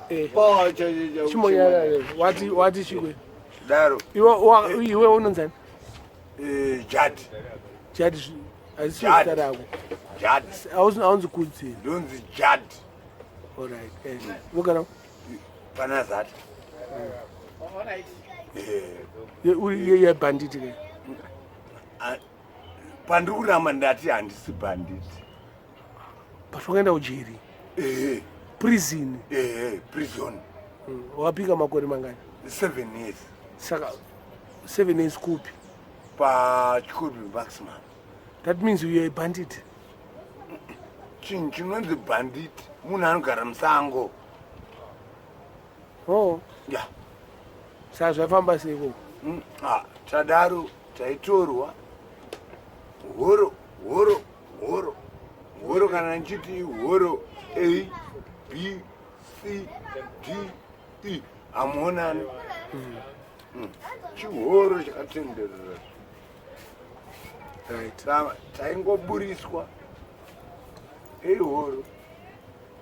Eh. Power chaicho. Chimbonyarara. Wati wati chikwe. Daro. Iwe iwe unonzani? Eh, Jad. Jad haisi zita rako. Jad. Hauzi haunzi kudzi. Ndonzi Jad. All right. Eh. Vogara. Pana zati. All right. Eh. Uri ye bandit ke. Pandiri kuramba ndati handisi bandit. But wakaenda kujeri. Eh. Prison. Eh, prison. Wakapika makore mangani? 7 years. Saka 7 years kupi? Pachikubi maximum. That means you are a bandit. Chinhu chinonzi bandit munhu anogara musango. Oh. Yeah. Saka zvafamba sei ikoko? Ah, tadaro taitorwa horo horo horo horo kana ndichiti horo A B C D E hamuonani. Chihoro chakatenderera. Right. Taingoburiswa A horo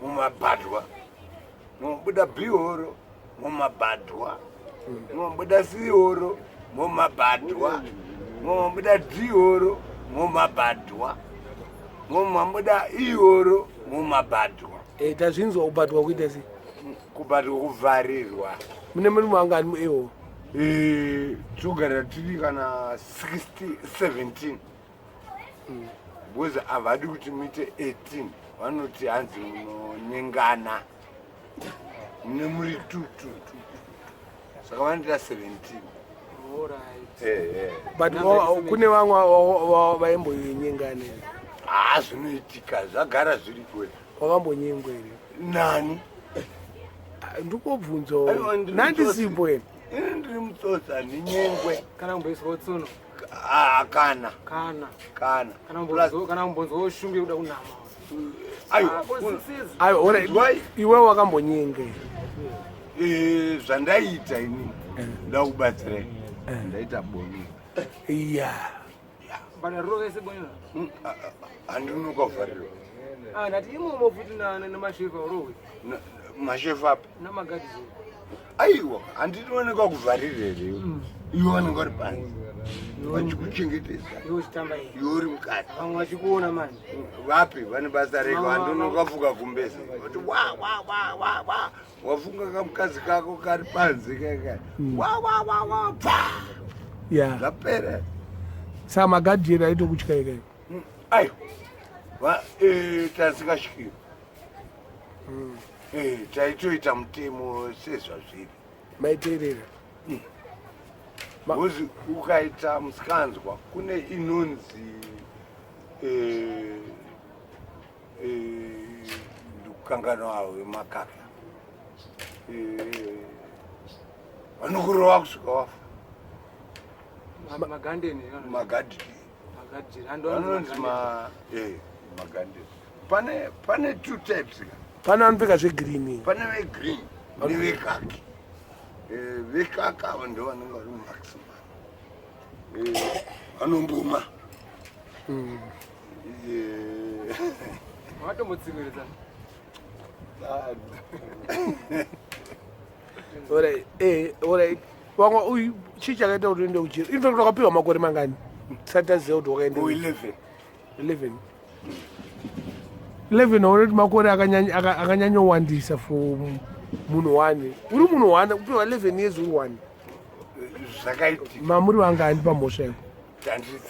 mumabhadwa mumabuda B horo mumabhadwa mumabuda C horo mumabhadwa mumabuda D horo mumabhadwa mumabuda E horo mumabhadwa. Eh, tazvinzwa kubhadwa kuita sei? Kubhadwa kuvharirwa. Mune muri mangani mueho? Eh, togara tiri kana 60 17. Because havadi kuti muite 18 vanoti hanzi munonyengana mune muri 2 2 2 saka vanoita 17. But kune vamwe vaimbonyengana here? Ah, zvinoitika zvagara zviriko. Wakambonyengwa here? Nani? Ndikobvunza nandisipo here? Ini ndiri mutsotsi handinyengwe. Kana kumboiswa tsono? Ah, kana. Kana. Kana. Kana kumbonzwa shungu yekuda kunama. Ayo, Ayo, iwe wakambonyenga here? Eh, zvandaiita ini ndakubatsirai. Ndaita boni. Yeah. But rovese boni. Handinokavharirwa. Ah, ndati imomo futi namashefa urowe. Mashefa api? Namagadhi. Aiwa, handinoonekwa kuvharira here? Iwe vanenge vari panze vachikuchengetedza, Iwe uchitamba here? iwe uri mukati, vamwe vachikuona manje. Vapi vane basa reko? Handinokafuka kumbeze vati wa wa wa wa wa, wafunga kamukadzi kako kari panze kaka wa wa wa wa pfa. Yeah. Zvapera. Saka magadhi edu aitokutyaika? Aiwa, tasingasvikiri. Taitoita mutemo sezvazviri. Maiteerera? Because ukaita musikanzwa kune inonzi ndikukanganwa wemakaka, vanokurova kusvika wafa. Magandeni. Magadhiri. Magadhiri. Vanonzi magandeni. Pane two types ka. Pane vanopfeka zvegreen. Pane vegreen nevekaki. Vekaki avo ndo vanenge vari mumaximum, vanombuma. Wakatombotsiviridza? Alright, alright. Vamwe uyu chii chakaita kuti uende kujeri? In fact wakapiwa makore mangani tisati taziva kuti wakaenda? 11. 11. 11 aona kuti makore akanyanyowandisa for munhu one. Uri munhu one kupiwa 11 years uri one? Zvakaitika. Mamuri vangani pamhosva iko? Tandiri 3.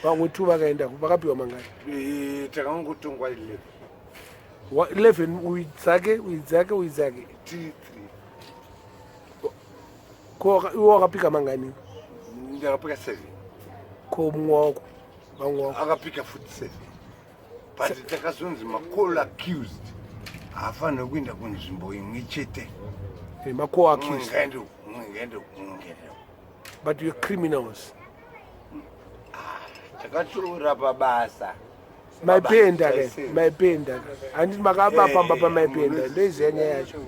Vamwe two vakaenda, vakapiwa mangani? Takangotongwa 11. 11, uyu dzake, uyu dzake, uyu dzake. Tiri 3. Ko iwe wakapika mangani? Ndakapika 7. Ko mumwe wako, vamwe wako? Akapika futi 7, but takazonzi maco-accused haafaniri kuenda kunzvimbo imwe chete. Maco-accused. Mumwe ngaende uku, mumwe ngaende uku, mumwe ngaende uku. But you're criminals. Takatora pabasa. Maipenda ke, maipenda ke. Handiti makaba pamba pamaipenda? Ndoiziva nyaya yacho.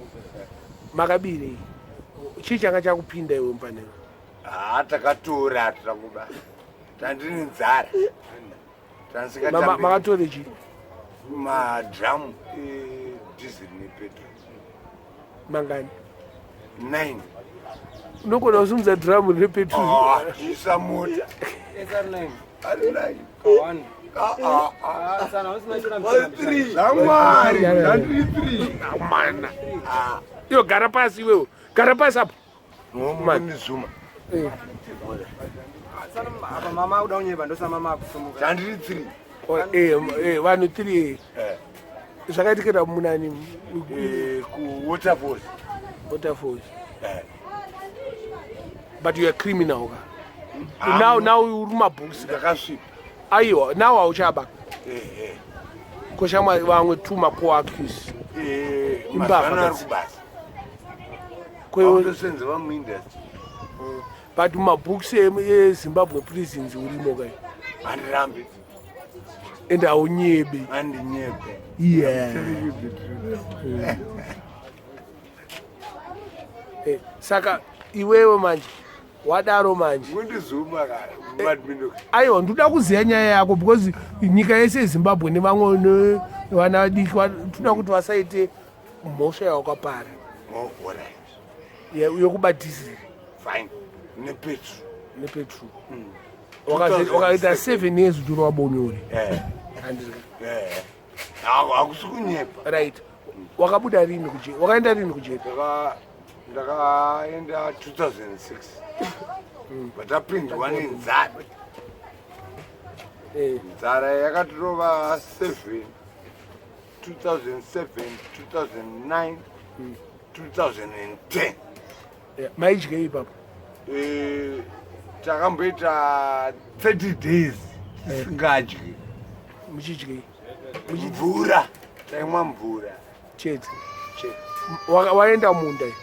Makabirei? Chii changa chakupinda iwe mupanero? Ha, takatora, tirakuba tandine nzara. Makatore chii? Madhramu edhizeri nepetrol. Mangani? 9. Unogona kusimudza dhiramu rine petrol. Ah, isa mota. SR9. Ari 9. Ka1. Ah, ah, ah. Ah, sana usina chira mchana. Zvamwari, zvandiri 3. Mana. Iwe gara pasi iwewe. Gara pasi apo. Nomundizuma. Eh. Sana apa mama uda kunyeba ndosa mama akusumuka. Zvandiri 3. Oh, eh, eh, vanhu 3. Eh. Zvakaitikira munani? Eh, ku Waterfalls. Waterfalls. Eh. But you are criminal ka. Ah, Now uri mumabooks ka. Ndakasvipa. Aiwa, now hauchaba. Eh, eh. Koshamwa vamwe two maco-accused. Eh, Imbavha mazano ari kadzi. kubasa. Kwewe Autosenza vamuindustry. But mumabooks eZimbabwe prisons urimo kai. Handirambi. And haunyebe. Handinyepe. Yeah. Eh, saka iwewe manje wadaro manje. Mundizuma ka madminox. Aiwa, ndoda kuziva nyaya yako because nyika yese yeZimbabwe nevamwe vana vadiki toda kuti vasaite mhosva yawakapara. Oh, all right. Yokuba dhiziri. Fine. Nepetro. Nepetrol. Wakaita 7 years utori wabonyori. Eh. Handiti? Eh. Hakusi kunyepa. Right, wakabuda rini kujeri? Wakaenda rini kujeri? Ndakaenda 2006. But tapindwa nenzara. Nzara yakatirova 7 2007, 2009, 2010. Maidyei ipapo? Eh, takamboita 30 days tisingadyi. Muchidyei? Mvura, taimwa mvura. Chete? Chete. Waenda munda here?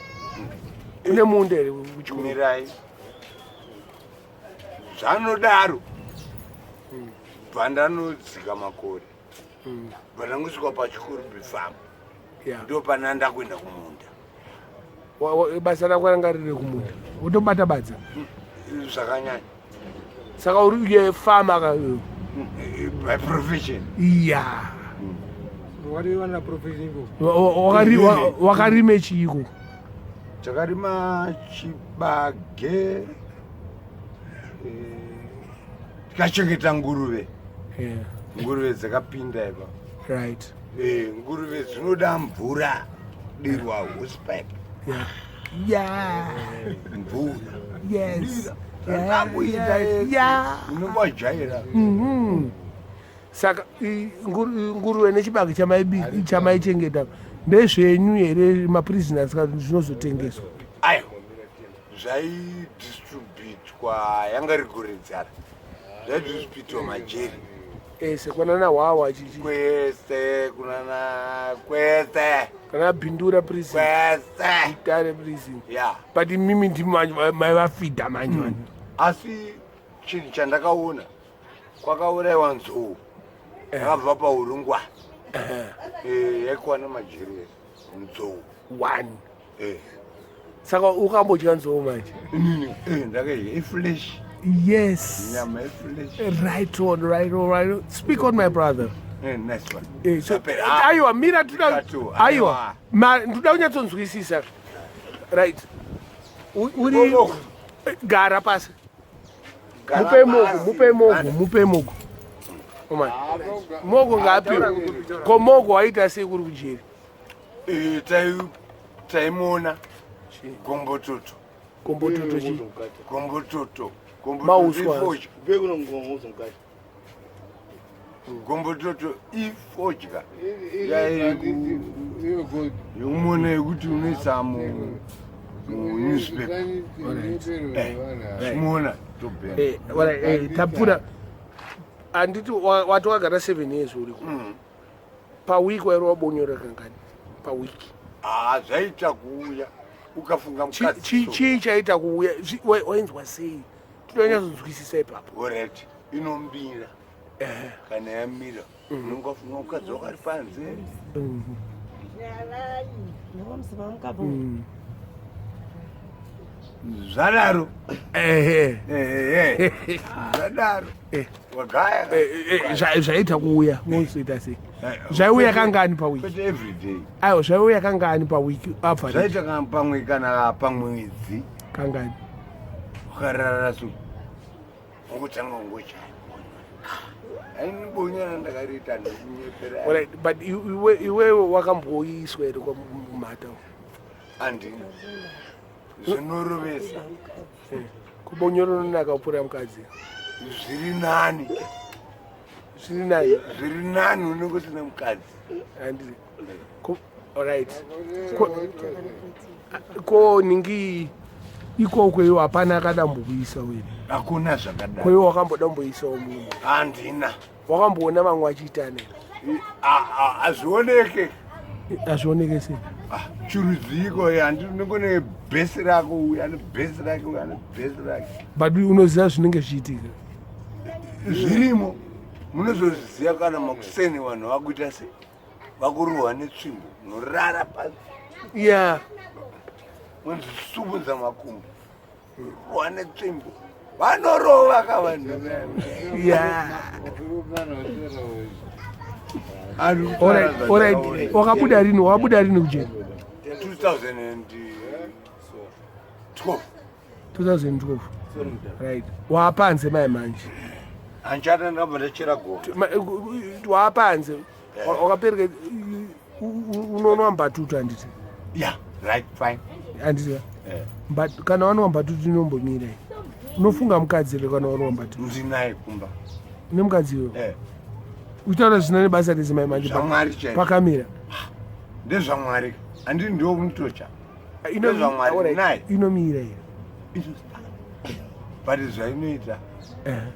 Une munda here kuchikoro? Mirai, zvanodaro bva ndanodzika makore, bva ndangosvika paChikurubi farm. Ndo pana ndakuenda kumunda. Basa rako ranga riri kumunda, wotobata badza? Zvakanyanya. Saka uri ye farmer ka? By profession. Iya. Wariwana profession iko. Wakarime chiiko? Takarima chibage, tikachengeta nguruve. Nguruve dzakapinda ipa. Nguruve dzinoda mvura, dirwa hosepipe. Mvura. Zvandakuita. Unongojaira. Saka nguruve nechibage chamaichengeta ndezvenyu here, maprisoners, kana kuti zvinozotengeswa? Aiwa, zvaidistributwa, yanga rigoredzara, zvaidistributwa majeri. Ese kwanana hwawa chichi? Kwese kunana kwese. Kana Bindura prison? Kwese. Tare prison? Ya. But imimi ndimi manje maivafidha manje vanhu. Asi chinhu chandakaona, kwakaurayiwa nzou yakabva paurungwa, yaikwana majeri nzou. One? Eh. Saka ukambodya nzou manje? Inini ndakaidya iflesh. Nyama iflesh. Right on, right on, right on. Speak on, my brother. Nice one. So, Tapera. Ah, aiwa, mira, tuda Tatu, aiwa. Aiwa. Ndoda kunyatsonzwisisa, right? Uri Mogo. Gara pasi. Gara Mupe mogo. pasi. Mupe mogo, mupe mogo. Oma. Mogo ngaapiwe. Ko mogo waita sei kuri kujeri? Eh, taimona gombototo. Gombototo chii? Gombototo. Mauswa. Ifodya. Gombototo ifodya yekumona yekuti unoisa munewspaper, chimona tobhena. Alright, tapura handiti wati wagara 7 years uriko? Pawiki wairi wabonyora kangani pawiki? Ah, zvaita kuuya ukafunga mukadzi so. Chii chaita kuuya? Wainzwa sei? Tinonyatsonzwisisa ipapo. Alright, inombira. Kana yamira unonge wafunga mukadzi wakari panze. Nyarai, nowamzima mukabo. Zvadaro. Ehe. Ehe. Zvadaro. Eh. Wagaya. Eh, eh, zvaita kuuya mozoita sei? Zvaiuya kangani pawiki? Kwete every day. Aiwa, zvaiuya kangani pawiki? Apa. Zvaita kana pamwe kana pamwedzi. Kangani? Wakarara so. Ungotanga ungochaya. Ainibonyana ndakariita ndikunyepera. Alright, but iwe iwewe wakamboiswa here kwamumhata? Andina. Zvinorovesa. Eh, kubonyoro unonaka kupfuura mukadzi. Zviri nani. Zviri nani. Zviri nani unenge usina mukadzi. Anditi. Alright. Ko ningi ikoko iwo hapana akadambokuisa wena. Hakuna zvakadaro. Ko iwe wakambodamboisawo munhu? Handina. Wakamboona vamwe vachiitana? Hazvioneke. Hazvioneke sei? Ah, chirudziko handinongone bhesi rako uyu ane bhesi rake uyu ane bhesi rake. But unoziva zvinenge zvichiitika? Zvirimo. Munozozviziva kana makuseni vanhu vakuita sei? Vakurohwa netsvimbo munorara pasi. Yeah. Munozvisumudza makumbo. Rohwa netsvimbo. Vanorova ka vanhu. Yeah. Alright, alright. Wakabuda rini? Wakabuda rini kujeri? 2012. 2012. Right. Waapanze mai manje. Handichada ndabva ndachera gova. Waapanze. Wakapereka unonwa mbatutu handiti? Yeah, right, fine. Handiti? Yeah. But kana wanwa mbatutu inombomira. Unofunga mukadzi here kana wanwa mbatutu? Ndinaye kumba. Une mukadzi iwe? Eh. Uchitaura zvisina nebasa rese mai manje. Zvamwari chaizvo. Pakamira. Ndezvamwari. Handiti ndiwo mutocha. Ndezvamwari naye. Inomira iyo. But zvainoita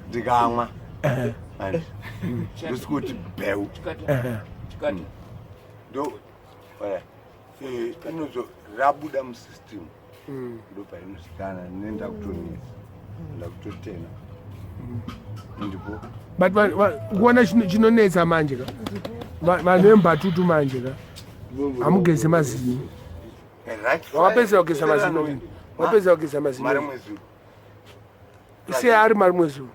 ndikamwa. Ndosikuti bheu. Ndo inozo rabuda musystem. Ndopainosikana nenda kutonetsa. Ndakutotena. Ndipo. But kuona chinonetsa manje ka. Vanhu vembatutu manje ka. Hamugeze mazino. Wakapedzera kugeza mazino. Wakapedzera kugeza mazino. Sei ari marimwe zuro?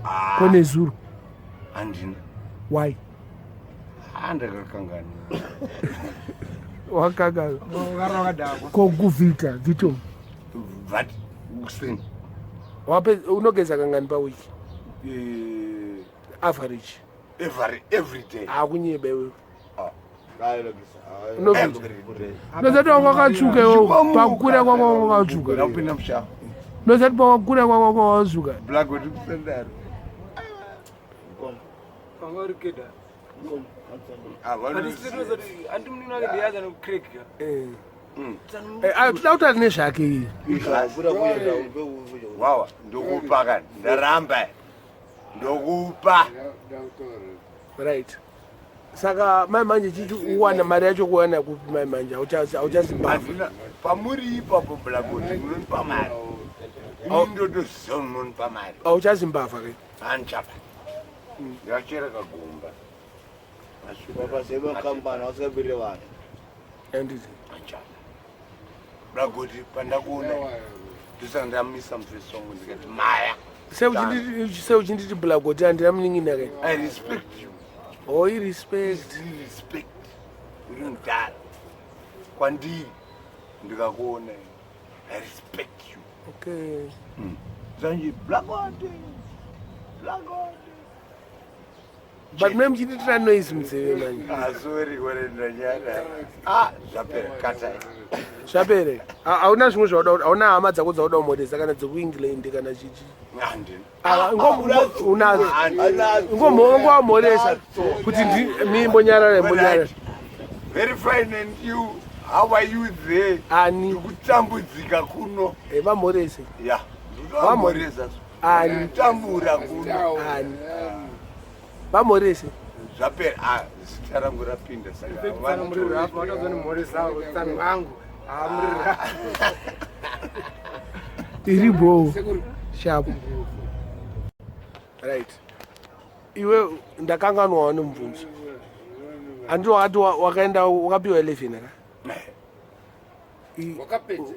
Ah. Ko nezuro? Handina. Why? Ah, ndakakanganwa. Wakakanganwa. Ko kuvhita, vito. But kuseni. Wape unogeza kangani pa week? Eh, average. Every day. Akunyebe wewe. Ah. Nozati wanga wakatsvuka iwe pakukura kwako wanga wakatsvuka. Ndakupinda mushawa. Nozati pakukura kwako wanga wakatsvuka. Black kuti kusendaro. Panga uri keda. Ah, Eh. Eh, ah, toda kutaura nezvake iyi. Wawa, ndokupa kani. Ndaramba. Ndokupa. Right. Saka mai manje chichi uwana mari yacho kuwana kupi mai manje hauchazimbabwe. Pamuri ipapo black munonipa mari. Ini ndotoziva munonipa mari. Hauchazimbavha ke? Handichapa. Ndakachera kagomba. Vapasema kambani vasingabirire vanhu. Handiti. Handichapa. Black pandakuona ndisanga ndamisa mufesi wangu ndikati maya. Sei uchinditi Black handina munin'ina ke? I respect you. Oh, i respect. Respect. Uri mudhara. Kwandiri ndikakuona I respect you. Okay. Zanji Black Black. But mune muchinditira noise munzeve manje. Ah, sorry, ndanyara. Ah, zvapera, katai. Zvapera. Hauna zvimwe zvauda, hauna hama dzako dzauda kumhoresa kana dzekuEngland kana chichi. Handina. Unadzo. Ngomhoresa kuti mimbonyarara mbonyarara. Very fine and you, how are you there? Ani. Ndikutambudzika kuno. Eh, vamhorese. Yeah. Vamhoresa. Ani. Tambura kuno. Ani. Vamhorese. Zvapera. Ah, zita rangu rapinda saka. Iri bho. Sharp. Right. Iwe ndakanganwawo nemubvunzo. Handi wakati wakaenda wakapiwa 11 ka? Wakapedza.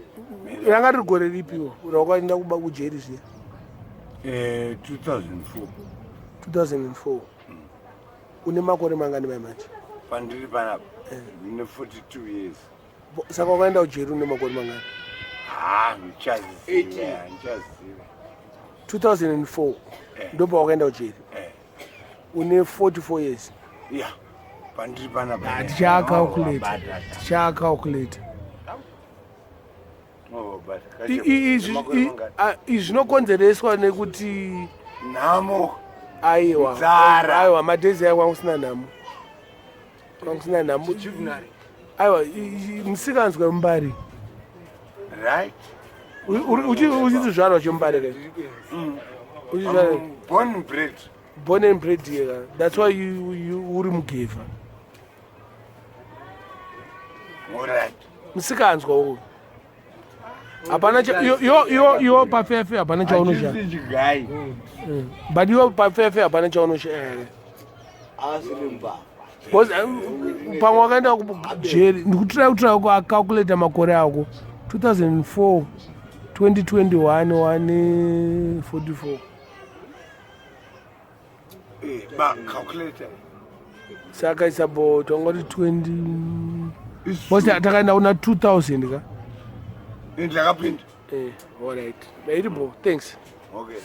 Ranga riri gore ripiwo rawakaenda kuba kujeri zviya? 2004. 2004. Une makore mangani mai manje? Pandiri panapa ndine 42 years. Saka wakaenda kujeri une makore mangani? Ha, ndichaziva, ndichaziva. 2004 ndopawakaenda kujeri. Une 44 years. Ya, pandiri panapa. Tichacalculate, tichacalculate. Oh, but Izvi zvinokonzereswa nekuti nhamo. Aiwa. Nzara. Aiwa, madhezi ayo kwanga kusina nhamo, kwanga kusina nhamo. Aiwa, musikanzwa wemumbari. Right. Uchizvarwa chemumbari ka? Uchizvarwa? I'm born and bred. Born and bred here ka. That's why you uri mugevha. Alright. Musikanzwa uyu hapana iwo pafefe hapana chaunoshaya. Hachisi chigai. But iwo pafefe hapana chaunoshaya here? Asiri mbavha. Because pamwe wakaenda kujeri, ndikutry kutry kuacalculata makore ako, 2004, 2021, wane 44. Ba calculator. Saka it's about tongoti 20 because takaenda kuna 2000 ka. Ndakapinda. Alright, iripo, thanks. Okay.